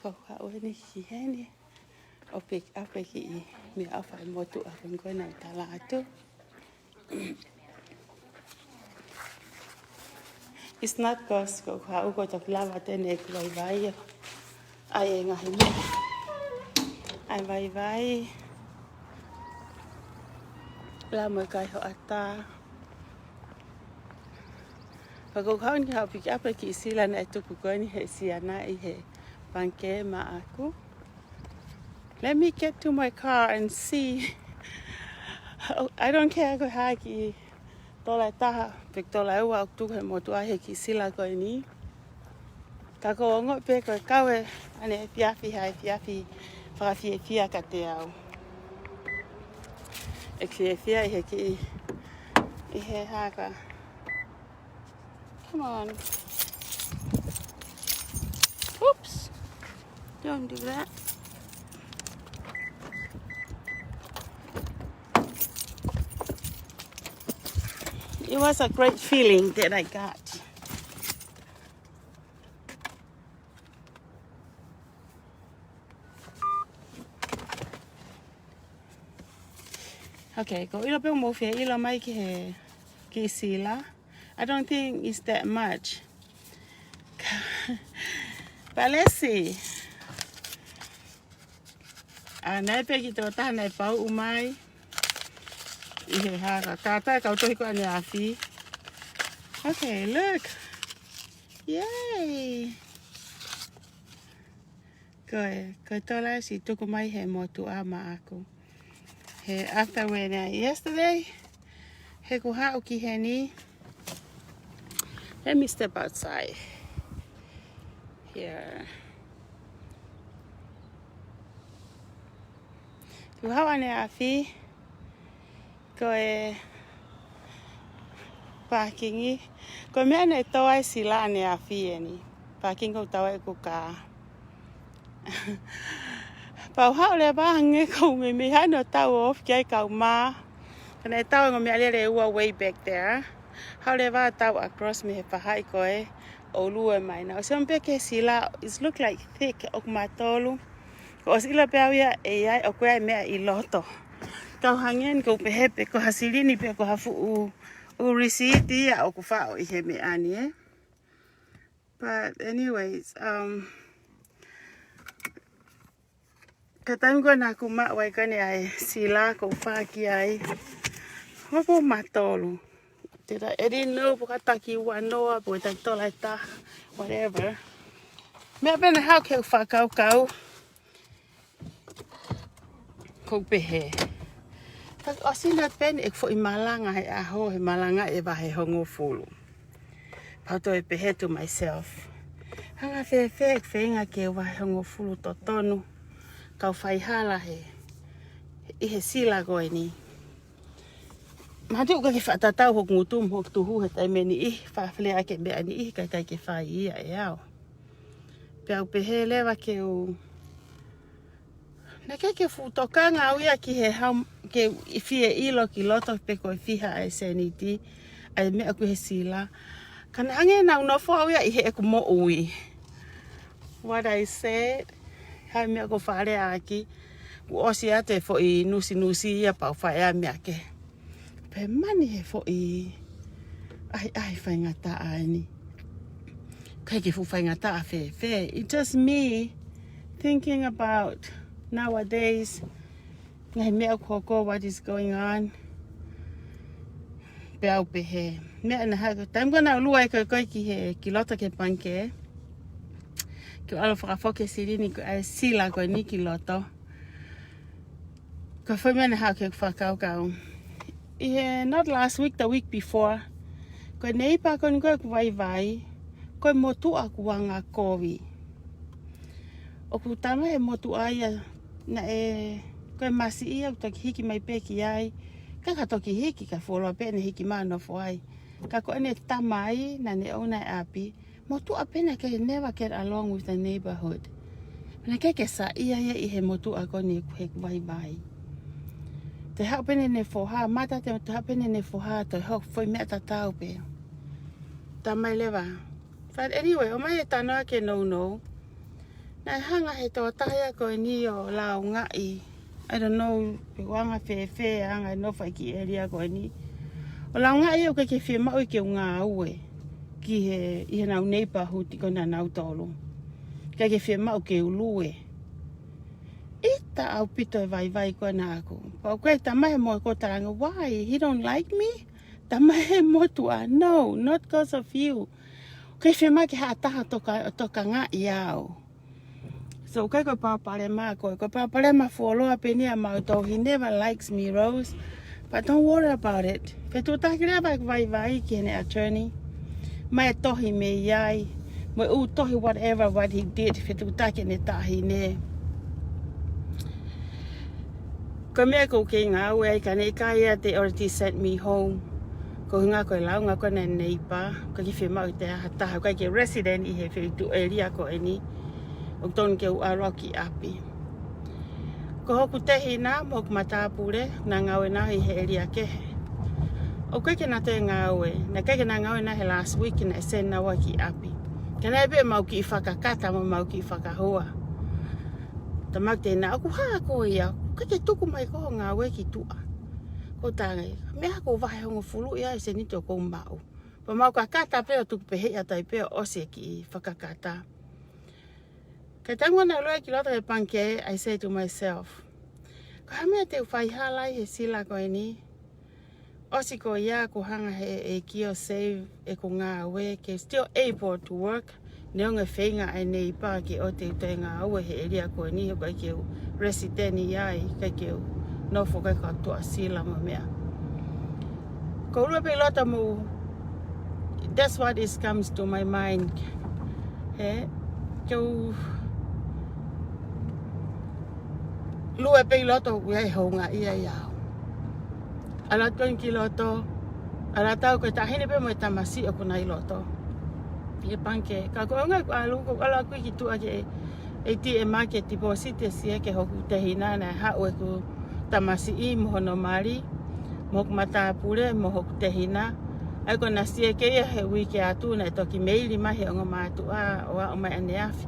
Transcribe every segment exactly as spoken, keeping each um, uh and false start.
ʻOku haʻu eni ki heni ʻo pick up e kiʻi meʻaʻofa ʻa e motuʻa ko eni ko ē naʻá ku tala atu. It's not 'cause ko ʻeku haʻu ko e toki lava atu eni ʻeku vaivai ʻo ʻai e ngaahi meʻa. ʻAi vaivai. Lava mo e kaihaʻa. Pea ko ʻeku haʻu eni ke haʻu ʻo pick up e kiʻi sila naʻe tupu ko eni he siana ʻi he pangikē maʻaku. Let me get to my car and see. I don't care ko e hā e kiʻi tola ʻe taha pe tola ʻe ua ʻoku tuku he motuʻa he kiʻi sila ko eni. Ka ʻoku ou ongoʻi pē ko e kau ʻeni he efiafi ha efiafi fakafiefia kiate au. ʻE fiefia ʻi he kiʻi, ʻi he haka. Come on. Oops. Don't do that. It was a great feeling that I got. Okay, ʻoku ou ʻilo pē ʻoku mou fie ʻilo mai ki he kiʻi sila. I don't think it's that much. But let's see. ʻA, naʻe pē kiʻi tokotaha naʻe pauʻu mai ʻi he haka. Kātaki e kau tohi ko ē ʻaneafi. Okay, look. Yay. Ko e, ko e tola ʻosi tuku mai he motuʻa maʻaku. He after when I, yesterday, he ʻoku ou haʻu ki heni. Let me step outside. Here. He ʻoku ou haʻu ʻaneafi. Ko e pākingi. Ko e meʻa naʻe tō ai e sila ʻaneafi ʻeni. Pākingi ʻoku tau ai ʻeku kā. Pea u haʻu leva hangē ʻoku ou meimei hano tau off ki ai kau mā. Ka naʻe tau e ongo meʻalele ʻe ua way back there. Haʻu leva tau across mei he faʻahi ko ē ʻo lue mai. Naʻá ku sio mai pē ki he sila, it look like thick, ʻoku matolu. Kuo ʻosi ʻilo pē au ia ʻe ʻi ai, ʻoku ʻi ai e meʻa ʻi loto. Kau hangē ʻeni ʻoku ou pehē pē ko ha silini pe ko ha fuʻu, fuʻu lisiiti ia ʻoku faʻo ʻi he meʻa ni, ē. But anyways, um, ka taimi ko ē naʻá ku maʻu ai ko ē ʻa e sila ʻoku ou fai ki ai, ʻoku matolu. Te ta eri no, pe ko ha taki ua noa, pe ko e taki tola ʻe taha, whatever. Meʻa pē naʻe haʻu ke u fakakaukau, ʻoku ou pehē. Ka ʻosi ʻanai pē ʻeku foʻi malanga he ʻaho, he malanga ʻe vahe hongofulu. Pea u toe pehē to myself, ʻe anga fēfē ʻeku feinga ke vahe hongofulu totonu, kau faihala he, ʻi he sila ko ʻeni. Mātuʻaki ʻikai ke fakatatau hoku ngutu mo hoku tuhu he taimi ʻe niʻihi, faʻa fale ake meʻa ʻe niʻihi, ʻikai, ʻikai ke fai ia ʻe au. Pea u pehē leva ke u, naʻe ʻikai ke fuʻu tokanga au ia ki he hau, ke u fie ʻilo ki loto pe ko e fiha ʻa e sēniti ʻa e meʻa ʻoku ʻi he sila. Ka naʻe hangē naʻá ku nofo au ia ʻi heʻeku moʻui. What I said, ha meʻa ʻoku ou fale ʻaki, kuo ʻosi atu e foʻi nusinusi ia pea u fai ʻa e meʻa kehe. Pea mani he foʻi ʻahiʻahi faingataʻa ʻeni. ʻIkai ke fuʻu faingataʻa fēfē. It's just me thinking about nowadays, ngaahi meʻa ʻoku hoko, what is going on. Pea u pehē, meʻa naʻe haʻu, taimi ko ē naʻá ku lue ai ko ē ki he, ki loto ki he pangikē, ke u ʻalu ʻo fakafoki e silini ko ē, ʻa e sila ko ʻeni ki loto. Ko e foʻi meʻa naʻe haʻu ke u fakakaukau. ʻI he, not last week, the week before, ko e neighbor ko ʻeni ko ē ʻoku vaivai, ko e motuʻa ʻoku angakovi. ʻOku tala mai he motuʻa ia naʻe, ko e masiʻi ia ʻoku toki hiki mai pē ki ai. Ka ka toki hiki, ka fuoloa pē ʻene hiki mai ʻo nofo ai. Ka ko ʻene tamai, naʻá ne ʻouna e ʻapi, motuʻa pē naʻe ʻikai ke never get along with the neighborhood. Pea naʻe ʻikai ke saiʻia ia ʻi he motuʻa ko ʻeni ʻoku, he ʻoku vaivai. Toe haʻu pē ʻene foha, mata te, toe haʻu pē ʻene foha, toe hoko foʻi meʻa tatau pē. Tamai leva. But anyway, ʻomai e talanoa ke nounou. ʻE hanga he tokotaha ko eni ʻo laungaʻi. I don't know pe ko e anga fēfē, anga e nofo ʻi he ʻēlia ko eni. ʻO laungaʻi ʻoku ʻikai ke fiemaʻu ke u ngāue ki he, ʻi heʻenau neighborhood ko ena ʻanautolu. ʻIkai ke fiemaʻu ke u lue. ʻIta ʻaupito e vaivai ko ena ʻaʻaku. Pea ʻoku ʻikai ke talamai he motuʻa, ko e talanga, why? He don't like me? Talamai he motuʻa, no, not 'cause of you. ʻIkai fiemaʻu ke ha taha toka, tokangaʻi au. So, ʻoku ʻikai ko e palopalema ko ē, ko e palopalema fuoloa pē eni ʻamautolu, he never likes me, Rose. But don't worry about it. Fetuʻutaki leva ʻeku vaivai ki heʻene attorney. Mai e tohi mei ai. Mo e ʻū tohi whatever what he did. Fetuʻutaki ʻene taʻahine. Ko e meʻa ʻoku ou kei ngāue ai, ka naʻe ʻikai ia, they already sent me home. Ko e ʻuhinga ko e launga ko ena e neighbor, ʻoku ʻikai ke fiemaʻu ʻe ha taha, ʻoku ʻikai ke resident ʻi he feituʻu ʻēlia ko eni. ʻOku tonu ke u ʻalu au ki ʻapi. Ko hoku tehina mo hoku matāpule, na ngāue nautolu ʻi he ʻēlia kehe. ʻOku ʻikai ke na toe ngāue, naʻe ʻikai ke na ngāue nautolu he last week naʻe send nautolu ki ʻapi. Ka naʻe pē mau kiʻi fakakata mo mau kiʻi fakahua. Talamai ʻe he tehina, ʻoku hā koā ia, ʻoku ʻikai ke tuku mai koā hoʻo ngāue ki tuʻa. Ko e tangi, meʻa ko e vahe hongofulu ia e sēniti ʻoku ou maʻu. Pea mau kakata pē ʻo tuku pehē ia, taimi pē ʻosi e kiʻi fakakata. Ka taimi naʻa ku ʻalu ai ki loto he pangikē, I say to myself, ko e hā e meʻa te u fai hala ai he sila ko eni? ʻOsi ko ia kuo hanga he ʻEiki ʻo save ʻeku ngāue, ke still able to work, neongo e feinga ʻa e neighbor ke ʻoua te u toe ngāue he ʻēlia ko eni, he ʻoku ʻikai ke u resident ai, ʻikai ke u nofo, ʻikai ke u tuʻasila mo e meʻa. Ko e lue pē ʻi loto mo, that's what is comes to my mind. He, ke u lue pē ʻi loto, ʻoku ʻi ai e houngaʻia ʻiate au. ʻAlu atu eni ki loto, ʻalu atu au ko e taʻahine pē mo e tamasiʻi ʻoku na ʻi loto. ʻI he pangikē, ka ko e ʻuhinga ʻeku ʻalu, ko e ʻalu ʻaʻaku ki tuʻa ki he ATM ke deposit e sieke hoku tehina, naʻe haʻu ʻeku tamasiʻi mo hono mali, mo hoku matāpule, mo hoku tehina. ʻA ia ko ʻena sieke ia he uike atu naʻe toki meili mai he ongo mātuʻa ʻo aʻu mai ʻaneafi.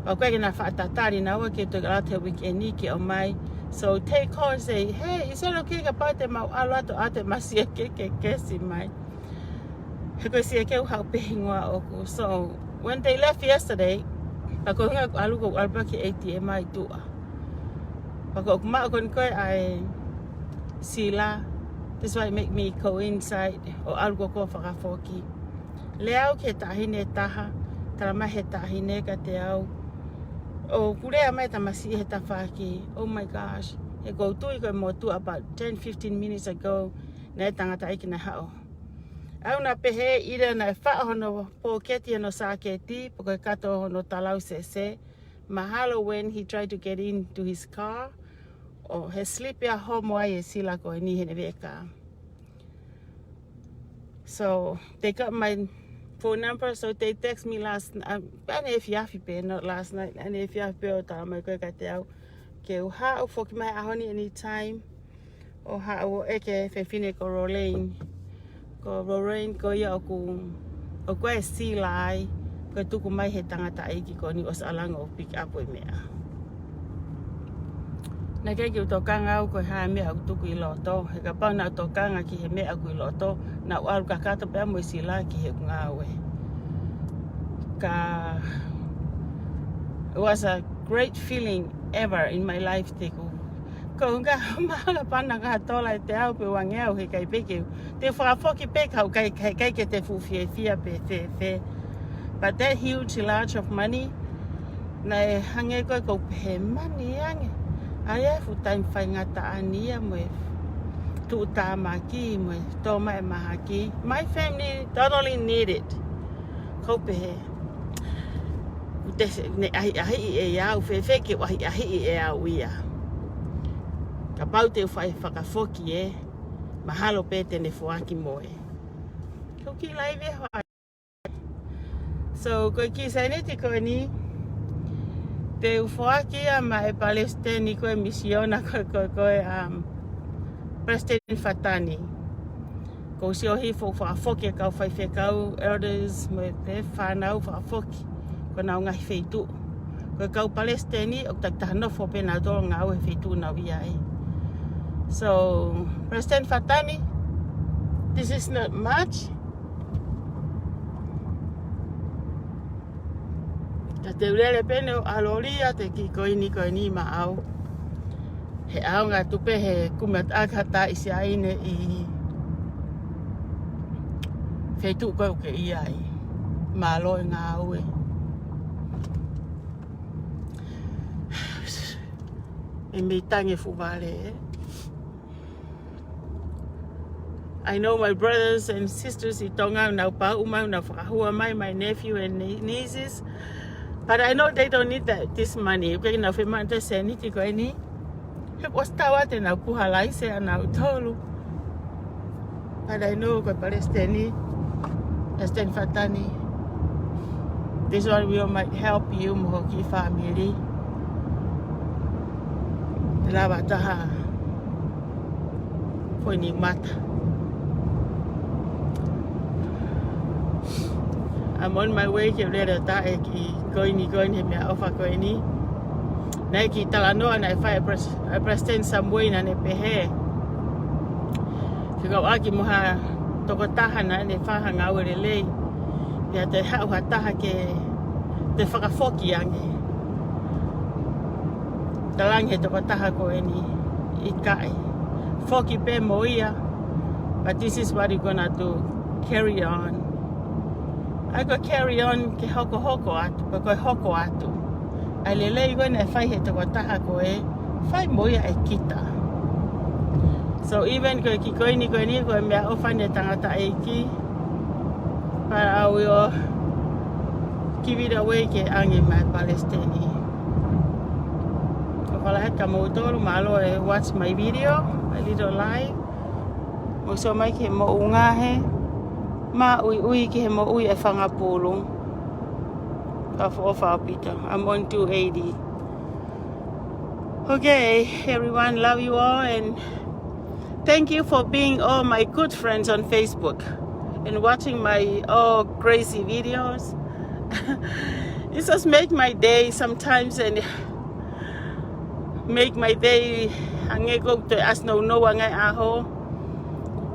Pea ʻoku ʻikai ke na faʻa tatali naua ke u toki ʻalu atu he weekend ke ʻomai. So they call and say, hey, is it okay kapau te mau ʻalu atu ʻo ʻoatu ʻema sieke ke kesi mai? He ko e sieke ʻoku haʻu pē he hingoa ʻoʻoku. So when they left yesterday, pea ko e ʻuhinga ʻeku ʻalu, ko ʻeku ʻalu pē ki he ATM ʻi tuʻa. Pea ko ʻeku maʻu ko eni ko ē ʻa e sila. That's why it make me go inside ʻo ʻalu ko ē ʻo fakafoki. Lea au ki he taʻahine ʻe taha, talamai ʻe he taʻahine kiate au, ʻoku lea mai e tamasiʻi he tafaʻaki. Oh my gosh. He ʻoku ou tui ko e motuʻa, about ten, fifteen minutes ago, naʻe tangataʻeiki naʻe haʻu. ʻA ia naʻe pehē ʻe ia naʻe faʻo hono pōketi hono sāketi, pe ko e kato hono talausese. Mahalo when he tried to get into his car, ʻo he slip ia homo ai e sila ko eni heʻene veka. So they got my phone number, so they text me last, um, ʻaneefiafi pē, not last night, ʻaneefiafi pē ʻo talamai ko ē kiate au ke u haʻu foki mai ʻaho ni anytime, ʻo haʻu ʻo ʻeke e fefine ko Lorraine. Ko Lorraine ko ia ʻoku, ʻoku ʻi ai e sila ai, ko e tuku mai ʻe he tangataʻeiki ko eni ʻosi ʻalu ange ʻo pick up e meʻa. Naʻe ʻikai ke u tokanga au ko e hā e meʻa ʻoku tuku ʻi loto. He kapau naʻa ku tokanga ki he meʻa ʻoku ʻi loto, naʻa ku ʻalu kakato pē au mo e sila ki heʻeku ngāue. Ka, it was a great feeling ever in my life te u, ko e ʻuhinga mahalo pē naʻa ka tola ʻe teau pe uangeau, heʻikai pē ke u, te u fakafoki pē ka ʻoku ʻikai, ʻikai, ʻikai ke te fuʻu fiefia pe fēfē. But that huge large of money, naʻe hangē ko ē ʻoku ou pehē, mani ange. ʻA ia e fuʻu taimi faingataʻa ni ia mo e tuʻutāmaki mo e tō mai e mahaki. My family totally need it. ʻOku ou pehē, ʻoku te, naʻe ʻahiʻahiʻi ʻe au, fēfē ke u ʻahiʻahiʻi ʻe au ia. Kapau te u fai fakafoki ē, mahalo pē te ne foaki mo e. Ko e kiʻi laivi ē hoʻa. So, ko e kiʻi sēniti ko eni, te u foaki ia maʻa e palesiteni ko ē misiona ko ē, ko ē, ko ē, um, Palesiteni Fatani. Ko e sio hifo fakafoki e kau faifekau, elders, mo e fānau fakafoki, ko ʻenau ngaahi feituʻu. Ko e kau palesiteni ʻoku takitaha nofo pē nautolu ngāue he feituʻu naʻa nau ʻi ai. So, Palesiteni Fatani, this is not much. Ka te u lele pē ʻo ʻaloʻofa atu ki he koini koini maʻau. He ʻaonga atu pē he kumi atu ʻa e kakai Siaina ʻi he feituʻu ko ē ʻoku ke ʻi ai. Mālō e ngāue. E mei tangi e fuʻu vale, ē. I know my brothers and sisters ʻi Tonga, nau pau mai, nau fakahua mai, my nephew and nie-, nieces. But I know they don't need that, this money. ʻOku ʻikai ke nau fiemaʻu ʻe he sēniti ko eni. He kuo ʻosi tau atu ʻenau puha laise ʻanautolu. But I know ko e palesiteni, Palesiteni Fatani, this one will might help you mo ho kiʻi family. Te lava taha foʻi niʻihi mata. I'm on my way ke u lele atu ʻa e kiʻi koini koini he meʻaʻofa ko eni. Naʻe kiʻi talanoa naʻe fai ʻe Pres-, ʻe Palesiteni Samuel naʻa ne pehē, fekauʻaki mo ha tokotaha naʻa ne fai ha ngāue lelei, pea te haʻu ha taha ke te fakafoki ange. Talaange he tokotaha ko eni, ʻikai. Foki pē mo ia. But this is what you're gonna do. Carry on. ʻAi ko e carry on ke hokohoko atu, ko e hoko atu. ʻA e lelei ko ē naʻe fai he tokotaha ko ē, fai mo ia ʻe kita. So even ko e kiʻi koini ko eni, ko e meʻaʻofa eni ʻa e tangataʻeiki, but I will give it away ke ʻange maʻa e palesiteni. ʻOfa lahi atu kia moutolu, mālō e watch my video, my little live. Mou sio mai ki he moʻunga he māʻuiʻui ki he moʻui ʻa e fanga pulu. Ka foʻofa ʻaupito. I'm on two eighty. Okay, everyone, love you all, and thank you for being all my good friends on Facebook and watching my all crazy videos. It just make my day sometimes and make my day. Hangē ʻoku te ʻasi nounou ange ʻaho.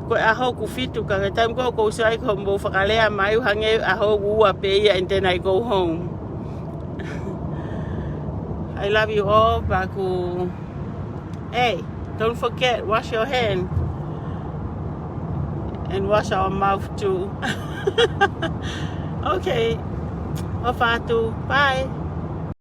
Ko e ʻaho ʻoku fitu ka ko e taimi ko ē ʻoku ou sio ai ko hoʻomou fakalea mai ʻoku hangē ʻaho ʻoku ua pē ia, and then I go home. I love you all, pea ʻoku, hey, don't forget, wash your hand. And wash our mouth too. Okay. ʻOfa atu. Bye.